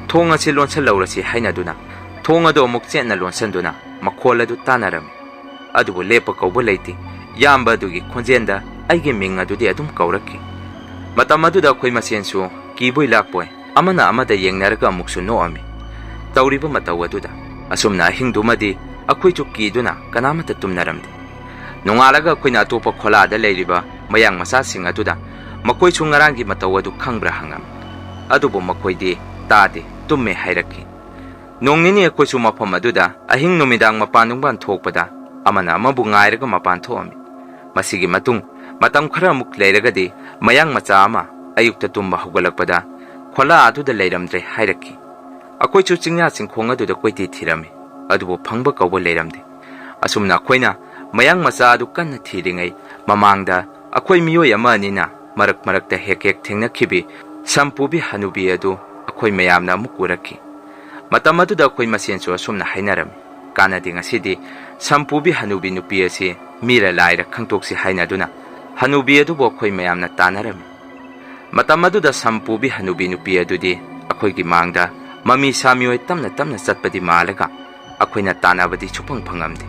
ꯊꯣꯡ ꯑꯁꯤ ꯂꯣꯟꯁꯤꯜꯍꯧꯔꯁꯤ" ꯍꯥꯏꯅꯗꯨꯅ ꯊꯣꯡ ꯑꯗꯨ ꯑꯃꯨꯛ ꯆꯦꯠꯅ ꯂꯣꯟꯁꯤꯟꯗꯨꯅ ꯃꯈꯣꯜ ꯑꯗꯨ ꯇꯥꯅꯔꯝꯃꯤ꯫ ꯑꯗꯨꯕꯨ ꯂꯦꯞꯄ ꯀꯧꯕ ꯂꯩꯇꯦ꯫ ꯏꯌꯥꯝꯕ ꯑꯗꯨꯒꯤ ꯈꯣꯟꯖꯦꯜꯗ ꯑꯩꯒꯤ ꯃꯤꯡ ꯑꯗꯨꯗꯤ ꯑꯗꯨꯝ ꯀꯧꯔꯛꯈꯤ꯫ ꯃꯇꯝ ꯑꯗꯨꯗ ꯑꯩꯈꯣꯏ ꯃꯁꯦꯟꯁꯨ ꯀꯤꯕꯣꯏ ꯂꯥꯛꯄꯣꯏ ꯑꯃꯅ ꯑꯃꯗ ꯌꯦꯡꯅꯔꯒ ꯑꯃꯨꯛꯁꯨ ꯅꯣꯛꯑꯝꯃꯤ꯫ ꯇꯧꯔꯤꯕ ꯃꯇꯧ ꯑꯗꯨꯗ ꯑꯁꯨꯝꯅ ꯑꯍꯤꯡꯗꯨꯃꯗꯤ ꯑꯩꯈꯣꯏꯁꯨ ꯀꯤꯗꯨꯅ ꯀꯅꯥꯃꯠꯇ ꯇꯨꯝꯅꯔꯝꯗꯦ꯫ ꯅꯣꯡꯉꯥꯜꯂꯒ ꯑꯩꯈꯣꯏꯅ ꯑꯇꯣꯞꯄ ꯈꯣꯂꯥꯗ ꯂꯩꯔꯤꯕ ꯃꯌꯥꯡ ꯃꯆꯥꯁꯤꯡ ꯑꯗꯨꯗ ꯃꯈꯣꯏꯁꯨ ꯉꯔꯥꯡꯒꯤ ꯃꯇꯧ ꯑꯗꯨ ꯈꯪꯕ꯭ꯔꯥ ꯍꯪꯉꯝꯃꯤ꯫ ꯑꯗꯨꯕꯨ ꯃꯈꯣꯏꯗꯤ ꯇꯥꯗꯦ, ꯇꯨꯝꯃꯦ ꯍꯥꯏꯔꯛꯈꯤ꯫ ꯅꯣꯡ ꯅꯤꯅꯤ ꯑꯩꯈꯣꯏꯁꯨ ꯃꯐꯝ ꯑꯗꯨꯗ ꯑꯍꯤꯡ ꯅꯨꯃꯤꯗꯥꯡ ꯃꯄꯥꯟ ꯅꯨꯡꯕꯥꯟ ꯊꯣꯛꯄꯗ ꯑꯃꯅ ꯑꯃꯕꯨ ꯉꯥꯏꯔꯒ ꯃꯄꯥꯟ ꯊꯣꯛꯑꯝꯃꯤ꯫ ꯃꯁꯤꯒꯤ ꯃꯇꯨꯡ ꯃꯇꯝ ꯈꯔ ꯑꯃꯨꯛ ꯂꯩꯔꯒꯗꯤ ꯃꯌꯥꯡ ꯃꯆꯥ ꯑꯃ ꯑꯌꯨꯛꯇ ꯇꯨꯝꯕ ꯍꯧꯒꯠꯂꯛꯄꯗ ꯈꯣꯂꯥ ꯑꯗꯨꯗ ꯂꯩꯔꯝꯗ꯭ꯔꯦ ꯍꯥꯏꯔꯛꯈꯤ꯫ ꯑꯩꯈꯣꯏꯁꯨ ꯆꯤꯡꯌꯥ ꯆꯤꯡꯈꯣꯡ ꯑꯗꯨꯗ ꯀꯣꯏꯊꯤ ꯊꯤꯔꯝꯃꯤ, ꯑꯗꯨꯕꯨ ꯐꯪꯕ ꯀꯧꯕ ꯂꯩꯔꯝꯗꯦ꯫ ꯑꯁꯨꯝꯅ ꯑꯩꯈꯣꯏꯅ ꯃꯌꯥꯡ ꯃꯆꯥ ꯑꯗꯨ ꯀꯟꯅ ꯊꯤꯔꯤꯉꯩ ꯃꯃꯥꯡꯗ ꯑꯩꯈꯣꯏ ꯃꯤꯑꯣꯏ ꯑꯃ ꯑꯅꯤꯅ ꯃꯔꯛ ꯃꯔꯛꯇ ꯍꯦꯛ ꯍꯦꯛ ꯊꯦꯡꯅꯈꯤꯕꯤ ꯁꯝꯄꯨꯕꯤ ꯍꯅꯨꯕꯤ ꯑꯗꯨ ꯑꯩꯈꯣꯏ ꯃꯌꯥꯝꯅ ꯑꯃꯨꯛ ꯎꯔꯛꯈꯤ꯫ ꯃꯇꯝ ꯑꯗꯨꯗ ꯑꯩꯈꯣꯏ ꯃꯁꯦꯟꯁꯨ ꯑꯁꯨꯝꯅ ꯍꯥꯏꯅꯔꯝꯃꯤ, "ꯀꯥꯟꯅꯗꯦ, ꯉꯁꯤꯗꯤ ꯁꯝꯄꯨꯕꯤ ꯍꯅꯨꯕꯤ ꯅꯨꯄꯤ ꯑꯁꯤ ꯃꯤꯔ ꯂꯥꯏꯔ ꯈꯪꯗꯣꯛꯁꯤ" ꯍꯥꯏꯅꯗꯨꯅ ꯍꯅꯨꯕꯤ ꯑꯗꯨꯕꯨ ꯑꯩꯈꯣꯏ ꯃꯌꯥꯝꯅ ꯇꯥꯟꯅꯔꯝꯃꯤ꯫ ꯃꯇꯝ ꯑꯗꯨꯗ ꯁꯝꯄꯨꯕꯤ ꯍꯅꯨꯕꯤ ꯅꯨꯄꯤ ꯑꯗꯨꯗꯤ ꯑꯩꯈꯣꯏꯒꯤ ꯃꯥꯡꯗ ꯃꯃꯤ ꯁꯥꯃꯤ ꯑꯣꯏ ꯇꯞꯅ ꯇꯞꯅ ꯆꯠꯄꯗꯤ ꯃꯥꯜꯂꯒ ꯑꯩꯈꯣꯏꯅ ꯇꯥꯟꯅꯕꯗꯤ ꯁꯨꯐꯪ ꯐꯪꯉꯝꯗꯦ꯫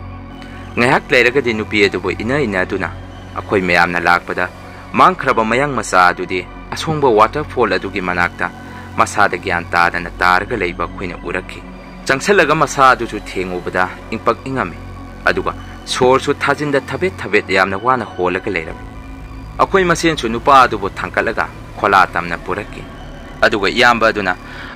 ꯉꯥꯏꯍꯥꯛ ꯂꯩꯔꯒꯗꯤ ꯅꯨꯄꯤ ꯑꯗꯨꯕꯨ ꯏꯟꯅ ꯏꯟꯅꯗꯨꯅ ꯑꯩꯈꯣꯏ ꯃꯌꯥꯝꯅ ꯂꯥꯛꯄꯗ ꯃꯥꯡꯈ꯭ꯔꯕ ꯃꯌꯥꯡ ꯃꯆꯥ ꯑꯗꯨꯗꯤ ꯑꯁꯣꯡꯕ waterfall ꯑꯗꯨꯒꯤ ꯃꯅꯥꯛꯇ ꯃꯁꯥꯗ ꯒ꯭ꯌꯥꯟ ꯇꯥꯗꯅ ꯇꯥꯔꯒ ꯂꯩꯕ ꯑꯩꯈꯣꯏꯅ ꯎꯔꯛꯈꯤ꯫ ꯆꯪꯁꯜꯂꯒ ꯃꯁꯥ ꯑꯗꯨꯁꯨ ꯊꯦꯡꯉꯨꯕꯗ ꯏꯪꯄꯛ ꯏꯪꯉꯝꯃꯤ, ꯑꯗꯨꯒ ꯁꯣꯔꯁꯨ ꯊꯥꯖꯤꯟꯗ ꯊꯕꯦꯠ ꯊꯕꯦꯠ ꯌꯥꯝꯅ ꯋꯥꯅ ꯍꯣꯜꯂꯒ ꯂꯩꯔꯝꯃꯤ꯫ ꯑꯩꯈꯣꯏ ꯃꯁꯦꯟꯁꯨ ꯅꯨꯄꯥ ꯑꯗꯨꯕꯨ ꯊꯥꯡꯀꯠꯂꯒ ꯈꯣꯂꯥ ꯇꯝꯅ ꯄꯨꯔꯛꯈꯤ꯫ ꯑꯗꯨꯒ ꯏꯌꯥꯝꯕ ꯑꯗꯨꯅ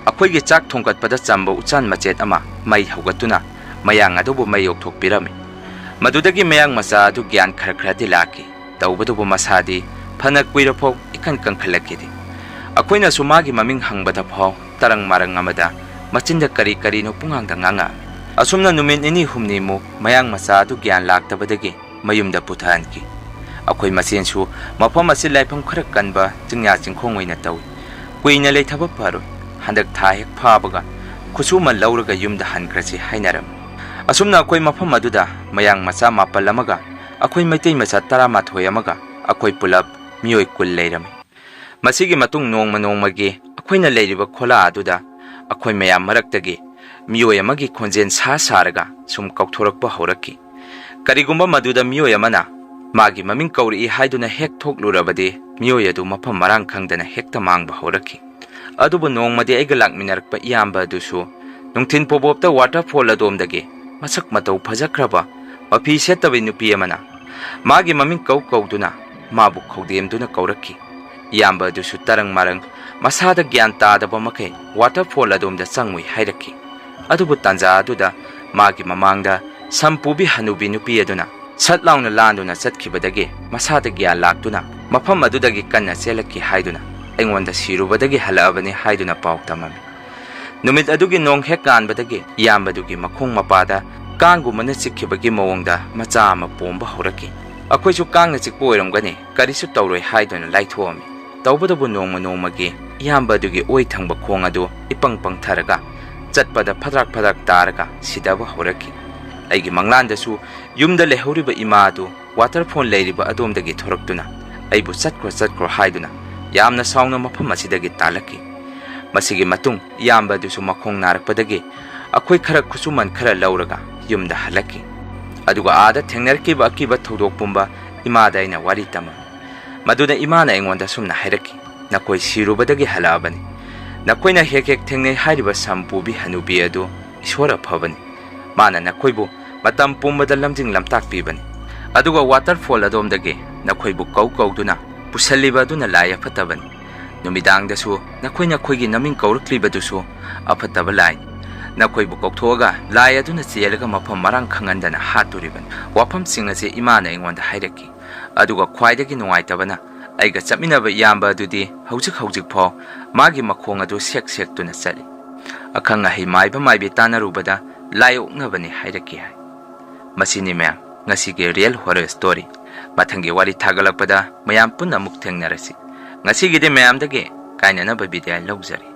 ꯑꯩꯈꯣꯏꯒꯤ ꯆꯥꯛ ꯊꯣꯡꯒꯠꯄꯗ ꯆꯝꯕ ꯎꯆꯥꯟ ꯃꯆꯦꯠ ꯑꯃ ꯃꯩ ꯍꯧꯒꯠꯇꯨꯅ ꯃꯌꯥꯡ ꯑꯗꯨꯕꯨ ꯃꯩ ꯌꯧꯊꯣꯛꯄꯤꯔꯝꯃꯤ꯫ ꯃꯗꯨꯗꯒꯤ ꯃꯌꯥꯡ ꯃꯆꯥ ꯑꯗꯨ ꯒ꯭ꯌꯥꯟ ꯈꯔ ꯈꯔꯗꯤ ꯂꯥꯛꯈꯤ꯫ ꯇꯧꯕꯗꯨꯕꯨ ꯃꯁꯥꯗꯤ ꯐꯅ ꯀꯨꯏꯔꯐꯥꯎ ꯏꯀꯟ ꯀꯟꯈꯠꯂꯛꯈꯤꯗꯦ꯫ ꯑꯩꯈꯣꯏꯅꯁꯨ ꯃꯥꯒꯤ ꯃꯃꯤꯡ ꯍꯪꯕꯗ ꯐꯥꯎ ꯇꯔꯪ ꯃꯔꯪ ꯑꯃꯗ ꯃꯆꯤꯟꯗ ꯀꯔꯤ ꯀꯔꯤꯅꯣ ꯄꯨꯡꯉꯥꯡꯗ ꯉꯥꯡꯉꯛꯑꯝꯃꯤ꯫ ꯑꯁꯨꯝꯅ ꯅꯨꯃꯤꯠ ꯅꯤꯅꯤ ꯍꯨꯝꯅꯤꯃꯨꯛ ꯃꯌꯥꯡ ꯃꯆꯥ ꯑꯗꯨ ꯒ꯭ꯌꯥꯟ ꯂꯥꯛꯇꯕꯗꯒꯤ ꯃꯌꯨꯝꯗ ꯄꯨꯊꯍꯟꯈꯤ꯫ ꯑꯩꯈꯣꯏ ꯃꯁꯦꯟꯁꯨ ꯃꯐꯝ ꯑꯁꯤ ꯂꯥꯏꯐꯝ ꯈꯔ ꯀꯟꯕ ꯆꯤꯡꯌꯥ ꯆꯤꯡꯈꯣꯡ ꯑꯣꯏꯅ ꯇꯧꯏ꯫ ꯀꯨꯏꯅ ꯂꯩꯊꯕ ꯐꯔꯣꯏ, ꯍꯟꯗꯛ ꯊꯥ ꯍꯦꯛ ꯐꯥꯕꯒ ꯈꯨꯠꯁꯨꯃꯟ ꯂꯧꯔꯒ ꯌꯨꯝꯗ ꯍꯟꯈ꯭ꯔꯁꯤ ꯍꯥꯏꯅꯔꯝꯃꯤ꯫ ꯑꯁꯨꯝꯅ ꯑꯩꯈꯣꯏ ꯃꯐꯝ ꯑꯗꯨꯗ ꯃꯌꯥꯡ ꯃꯆꯥ ꯃꯥꯄꯜ ꯑꯃꯒ ꯑꯩꯈꯣꯏ ꯃꯩꯇꯩ ꯃꯆꯥ ꯇꯔꯥꯃꯥꯊꯣꯏ ꯑꯃꯒ ꯑꯩꯈꯣꯏ ꯄꯨꯂꯞ ꯃꯤꯑꯣꯏ ꯀꯨꯟ ꯂꯩꯔꯝꯃꯤ꯫ ꯃꯁꯤꯒꯤ ꯃꯇꯨꯡ ꯅꯣꯡꯃ ꯅꯣꯡꯃꯒꯤ ꯑꯩꯈꯣꯏꯅ ꯂꯩꯔꯤꯕ ꯈꯣꯂꯥ ꯑꯗꯨꯗ ꯑꯩꯈꯣꯏ ꯃꯌꯥꯝ ꯃꯔꯛꯇꯒꯤ ꯃꯤꯑꯣꯏ ꯑꯃꯒꯤ ꯈꯣꯟꯖꯦꯜ ꯁꯥ ꯁꯥꯔꯒ ꯁꯨꯝ ꯀꯧꯊꯣꯔꯛꯄ ꯍꯧꯔꯛꯈꯤ꯫ ꯀꯔꯤꯒꯨꯝꯕ ꯃꯗꯨꯗ ꯃꯤꯑꯣꯏ ꯑꯃꯅ ꯃꯥꯒꯤ ꯃꯃꯤꯡ ꯀꯧꯔꯛꯏ ꯍꯥꯏꯗꯨꯅ ꯍꯦꯛ ꯊꯣꯛꯂꯨꯔꯕꯗꯤ ꯃꯤꯑꯣꯏ ꯑꯗꯨ ꯃꯐꯝ ꯃꯔꯥꯡ ꯈꯪꯗꯅ ꯍꯦꯛꯇ ꯃꯥꯡꯕ ꯍꯧꯔꯛꯈꯤ꯫ ꯑꯗꯨꯕꯨ ꯅꯣꯡꯃꯗꯤ ꯑꯩꯒ ꯂꯥꯛꯃꯤꯟꯅꯔꯛꯄ ꯏꯌꯥꯝꯕ ꯑꯗꯨꯁꯨ ꯅꯨꯡꯊꯤꯜ ꯄꯣꯕꯣꯞꯇ waterfall ꯑꯗꯣꯝꯗꯒꯤ ꯃꯁꯛ ꯃꯇꯧ ꯐꯖꯈ꯭ꯔꯕ, ꯃꯐꯤ ꯁꯦꯠꯇꯕꯤ ꯅꯨꯄꯤ ꯑꯃꯅ ꯃꯥꯒꯤ ꯃꯃꯤꯡ ꯀꯧ ꯀꯧꯗꯨꯅ ꯃꯥꯕꯨ ꯈꯧꯗꯦꯝꯗꯨꯅ ꯀꯧꯔꯛꯈꯤ꯫ ꯏꯌꯥꯝꯕ ꯑꯗꯨꯁꯨ ꯇꯔꯪ ꯃꯔꯪ, ꯃꯁꯥꯗ ꯒ꯭ꯌꯥꯟ ꯇꯥꯗꯕ ꯃꯈꯩ waterfall ꯑꯗꯣꯝꯗ ꯆꯪꯉꯨꯏ ꯍꯥꯏꯔꯛꯈꯤ꯫ ꯑꯗꯨꯕꯨ ꯇꯥꯟꯖꯥ ꯑꯗꯨꯗ ꯃꯥꯒꯤ ꯃꯃꯥꯡꯗ ꯁꯝ ꯄꯨꯕꯤ ꯍꯅꯨꯕꯤ ꯅꯨꯄꯤ ꯑꯗꯨꯅ ꯁꯠ ꯂꯥꯎꯅ ꯂꯥꯟꯗꯨꯅ ꯆꯠꯈꯤꯕꯗꯒꯤ ꯃꯁꯥꯗ ꯒ꯭ꯌꯥꯟ ꯂꯥꯛꯇꯨꯅ ꯃꯐꯝ ꯑꯗꯨꯗꯒꯤ ꯀꯟꯅ ꯆꯦꯜꯂꯛꯈꯤ ꯍꯥꯏꯗꯨꯅ ꯑꯩꯉꯣꯟꯗ ꯁꯤꯔꯨꯕꯗꯒꯤ ꯍꯜꯂꯛꯑꯕꯅꯤ ꯍꯥꯏꯗꯨꯅ ꯄꯥꯎ ꯇꯝꯃꯝꯃꯤ꯫ ꯅꯨꯃꯤꯠ ꯑꯗꯨꯒꯤ ꯅꯣꯡ ꯍꯦꯛ ꯀꯥꯟꯕꯗꯒꯤ ꯏꯌꯥꯝꯕꯗꯨꯒꯤ ꯃꯈꯣꯡ ꯃꯄꯥꯗ ꯀꯥꯡꯒꯨꯝꯕꯅ ꯆꯤꯛꯈꯤꯕꯒꯤ ꯃꯑꯣꯡꯗ ꯃꯆꯥ ꯑꯃ ꯄꯣꯝꯕ ꯍꯧꯔꯛꯈꯤ꯫ ꯑꯩꯈꯣꯏꯁꯨ ꯀꯥꯡꯅ ꯆꯤꯛꯄ ꯑꯣꯏꯔꯝꯒꯅꯤ, ꯀꯔꯤꯁꯨ ꯇꯧꯔꯣꯏ ꯍꯥꯏꯗꯨꯅ ꯂꯥꯏꯊꯣꯛꯑꯝꯃꯤ꯫ ꯇꯧꯕꯇꯕꯨ ꯅꯣꯡꯃ ꯅꯣꯡꯃꯒꯤ ꯏꯌꯥꯝꯕ ꯑꯗꯨꯒꯤ ꯑꯣꯏ ꯊꯪꯕ ꯈꯣꯡ ꯑꯗꯨ ꯏꯄꯪ ꯄꯪꯊꯔꯒ ꯆꯠꯄꯗ ꯐꯗ꯭ꯔꯛ ꯐꯗ꯭ꯔꯛ ꯇꯥꯔꯒ ꯁꯤꯗꯕ ꯍꯧꯔꯛꯈꯤ꯫ ꯑꯩꯒꯤ ꯃꯪꯂꯥꯟꯗꯁꯨ ꯌꯨꯝꯗ ꯂꯩꯍꯧꯔꯤꯕ ꯏꯃꯥ ꯑꯗꯨ waterfall ꯂꯩꯔꯤꯕ ꯑꯗꯣꯝꯗꯒꯤ ꯊꯣꯔꯛꯇꯨꯅ ꯑꯩꯕꯨ "ꯆꯠꯈ꯭ꯔꯣ, ꯆꯠꯈ꯭ꯔꯣ" ꯍꯥꯏꯗꯨꯅ ꯌꯥꯝꯅ ꯁꯥꯎꯅ ꯃꯐꯝ ꯑꯁꯤꯗꯒꯤ ꯇꯥꯜꯂꯛꯈꯤ꯫ ꯃꯁꯤꯒꯤ ꯃꯇꯨꯡ ꯏꯌꯥꯝꯕ ꯑꯗꯨꯁꯨ ꯃꯈꯣꯡ ꯅꯥꯔꯛꯄꯗꯒꯤ ꯑꯩꯈꯣꯏ ꯈꯔ ꯈꯨꯠꯁꯨꯃꯟ ꯈꯔ ꯂꯧꯔꯒ ꯌꯨꯝꯗ ꯍꯜꯂꯛꯈꯤ꯫ ꯑꯗꯨꯒ ꯑꯥꯗ ꯊꯦꯡꯅꯔꯛꯈꯤꯕ ꯑꯀꯤꯕ ꯊꯧꯗꯣꯛ ꯄꯨꯝꯕ ꯏꯃꯥꯗ ꯑꯩꯅ ꯋꯥꯔꯤ ꯇꯝꯃꯝꯃꯤ꯫ ꯃꯗꯨꯗ ꯏꯃꯥꯅ ꯑꯩꯉꯣꯟꯗ ꯑꯁꯨꯝꯅ ꯍꯥꯏꯔꯛꯈꯤ, "ꯅꯈꯣꯏ ꯁꯤꯔꯨꯕꯗꯒꯤ ꯍꯜꯂꯛꯑꯕꯅꯤ꯫ ꯅꯈꯣꯏꯅ ꯍꯦꯛ ꯍꯦꯛ ꯊꯦꯡꯅꯩ ꯍꯥꯏꯔꯤꯕ ꯁꯝ ꯄꯨꯕꯤ ꯍꯅꯨꯕꯤ ꯑꯗꯨ ꯏꯁꯣꯔ ꯑꯐꯕꯅꯤ꯫ ꯃꯥꯅ ꯅꯈꯣꯏꯕꯨ ꯃꯇꯝ ꯄꯨꯝꯕꯗ ꯂꯝꯖꯤꯡ ꯂꯝꯇꯥꯛ ꯄꯤꯕꯅꯤ꯫ ꯑꯗꯨꯒ waterfall ꯑꯗꯣꯝꯗꯒꯤ ꯅꯈꯣꯏꯕꯨ ꯀꯧ ꯀꯧꯗꯨꯅ ꯄꯨꯁꯜꯂꯤꯕ ꯑꯗꯨꯅ ꯂꯥꯏ ꯑꯐꯠꯇꯕꯅꯤ꯫ ꯅꯨꯃꯤꯗꯥꯡꯗꯁꯨ ꯅꯈꯣꯏ ꯅꯈꯣꯏꯒꯤ ꯅꯃꯤꯡ ꯀꯧꯔꯛꯂꯤꯕꯗꯨꯁꯨ ꯑꯐꯠꯇꯕ ꯂꯥꯏꯅꯤ꯫ ꯅꯈꯣꯏꯕꯨ ꯀꯧꯊꯣꯛꯑꯒ ꯂꯥꯏ ꯑꯗꯨꯅ ꯆꯦꯜꯂꯒ ꯃꯐꯝ ꯃꯔꯥꯡ ꯈꯪꯍꯟꯗꯅ ꯍꯥꯠꯇꯣꯔꯤꯕꯅꯤ꯫" ꯋꯥꯐꯝꯁꯤꯡ ꯑꯁꯤ ꯏꯃꯥꯅ ꯑꯩꯉꯣꯟꯗ ꯍꯥꯏꯔꯛꯈꯤ꯫ ꯑꯗꯨꯒ ꯈ꯭ꯋꯥꯏꯗꯒꯤ ꯅꯨꯡꯉꯥꯏꯇꯕꯅ, ꯑꯩꯒ ꯆꯠꯃꯤꯟꯅꯕ ꯏꯌꯥꯝꯕ ꯑꯗꯨꯗꯤ ꯍꯧꯖꯤꯛ ꯍꯧꯖꯤꯛ ꯐꯥꯎ ꯃꯥꯒꯤ ꯃꯈꯣꯡ ꯑꯗꯨ ꯁꯦꯛ ꯁꯦꯛꯇꯨꯅ ꯆꯠꯂꯤ꯫ ꯑꯈꯪ ꯑꯍꯩ ꯃꯥꯏꯕ ꯃꯥꯏꯕꯤ ꯇꯥꯟꯅꯔꯨꯕꯗ ꯂꯥꯏ ꯑꯣꯛꯅꯕꯅꯤ ꯍꯥꯏꯔꯛꯈꯤ ꯍꯥꯏ꯫ ꯃꯁꯤꯅꯤ ꯃꯌꯥꯝ, ꯉꯁꯤꯒꯤ real horror story꯫ ꯃꯊꯪꯒꯤ ꯋꯥꯔꯤ ꯊꯥꯒꯠꯂꯛꯄꯗ ꯃꯌꯥꯝ ꯄꯨꯟꯅ ꯑꯃꯨꯛ ꯊꯦꯡꯅꯔꯁꯤ꯫ ꯉꯁꯤꯒꯤꯗꯤ ꯃꯌꯥꯝꯗꯒꯤ ꯀꯥꯏꯅꯅꯕ ꯕꯤꯗꯥꯏ ꯂꯧꯖꯔꯤ꯫